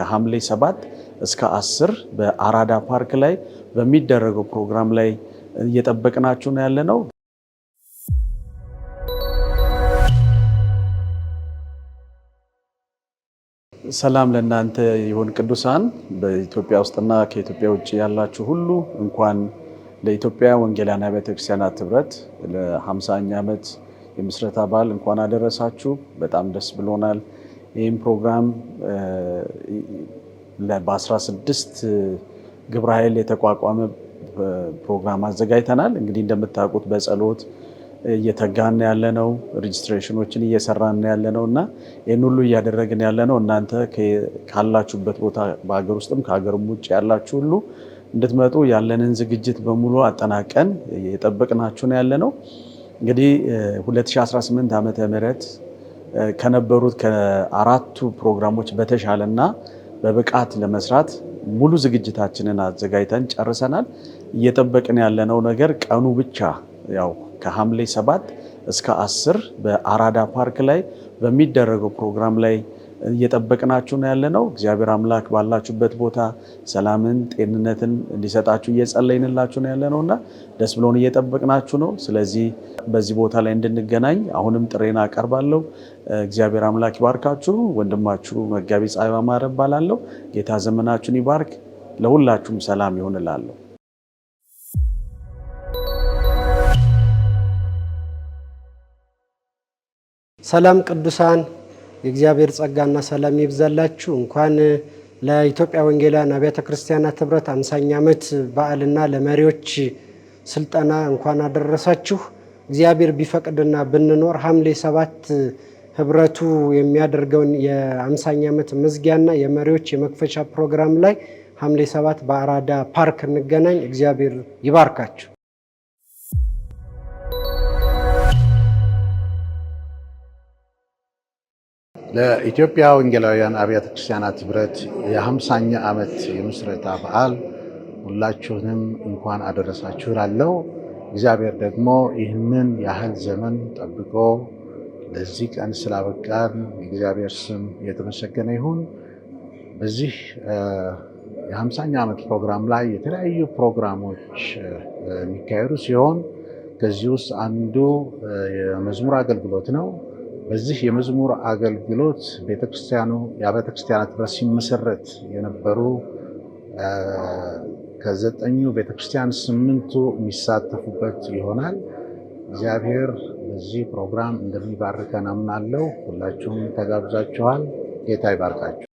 ከሐምሌ 7 እስከ 10 በአራዳ ፓርክ ላይ በሚደረገው ፕሮግራም ላይ እየጠበቅናችሁ ነው ያለነው። ሰላም ለእናንተ ይሁን ቅዱሳን፣ በኢትዮጵያ ውስጥና ከኢትዮጵያ ውጭ ያላችሁ ሁሉ እንኳን ለኢትዮጵያ ወንጌላውያን አብያተ ክርስቲያናት ኅብረት ለ50ኛ ዓመት የምስረታ በዓል እንኳን አደረሳችሁ። በጣም ደስ ብሎናል። ይህም ፕሮግራም በ16 ግብረ ኃይል የተቋቋመ ፕሮግራም አዘጋጅተናል። እንግዲህ እንደምታውቁት በጸሎት እየተጋን ያለ ነው። Registration ኦችን እየሰራን ያለ ነው እና ይህን ሁሉ እያደረግን ያለ ነው። እናንተ ካላችሁበት ቦታ በሀገር ውስጥም ከሀገርም ውጭ ያላችሁ ሁሉ እንድትመጡ ያለንን ዝግጅት በሙሉ አጠናቀን እየጠበቅናችሁ ነው ያለ ነው። እንግዲህ 2018 ዓመተ ምህረት ከነበሩት ከአራቱ ፕሮግራሞች በተሻለና በብቃት ለመስራት ሙሉ ዝግጅታችንን አዘጋጅተን ጨርሰናል። እየጠበቅን ያለነው ነገር ቀኑ ብቻ ያው ከሐምሌ 7 እስከ 10 በአራዳ ፓርክ ላይ በሚደረገው ፕሮግራም ላይ እየጠበቅናችሁ ነው ያለነው። እግዚአብሔር አምላክ ባላችሁበት ቦታ ሰላምን፣ ጤንነትን እንዲሰጣችሁ እየጸለይንላችሁ ነው ያለነው እና ደስ ብሎን እየጠበቅናችሁ ነው። ስለዚህ በዚህ ቦታ ላይ እንድንገናኝ አሁንም ጥሬን አቀርባለሁ። እግዚአብሔር አምላክ ይባርካችሁ። ወንድማችሁ መጋቢ ፀሐይ አማረ እባላለሁ። ጌታ ዘመናችሁን ይባርክ። ለሁላችሁም ሰላም ይሁን እላለሁ። ሰላም ቅዱሳን፣ የእግዚአብሔር ጸጋና ሰላም ይብዛላችሁ። እንኳን ለኢትዮጵያ ወንጌላውያን አብያተ ክርስቲያናት ኅብረት 50ኛ ዓመት በዓልና ለመሪዎች ስልጠና እንኳን አደረሳችሁ። እግዚአብሔር ቢፈቅድና ብንኖር ሐምሌ 7 ኅብረቱ የሚያደርገውን የ50ኛ ዓመት መዝጊያና የመሪዎች የመክፈቻ ፕሮግራም ላይ ሐምሌ 7 በአራዳ ፓርክ እንገናኝ። እግዚአብሔር ይባርካችሁ። ለኢትዮጵያ ወንጌላውያን አብያተ ክርስቲያናት ኅብረት የ50ኛ ዓመት የምስረታ በዓል ሁላችሁንም እንኳን አደረሳችሁ እላለሁ። እግዚአብሔር ደግሞ ይህንን ያህል ዘመን ጠብቆ ለዚህ ቀን ስላበቃን የእግዚአብሔር ስም የተመሰገነ ይሁን። በዚህ የ50ኛ ዓመት ፕሮግራም ላይ የተለያዩ ፕሮግራሞች የሚካሄዱ ሲሆን ከዚህ ውስጥ አንዱ የመዝሙር አገልግሎት ነው። በዚህ የመዝሙር አገልግሎት ቤተክርስቲያኑ የአብያተ ክርስቲያናት ኅብረት ሲመሰረት የነበሩ ከዘጠኙ ቤተክርስቲያን 8ቱ የሚሳተፉበት ይሆናል። እግዚአብሔር በዚህ ፕሮግራም እንደሚባርከን አምናለሁ። ሁላችሁም ተጋብዛችኋል። ጌታ ይባርካችሁ።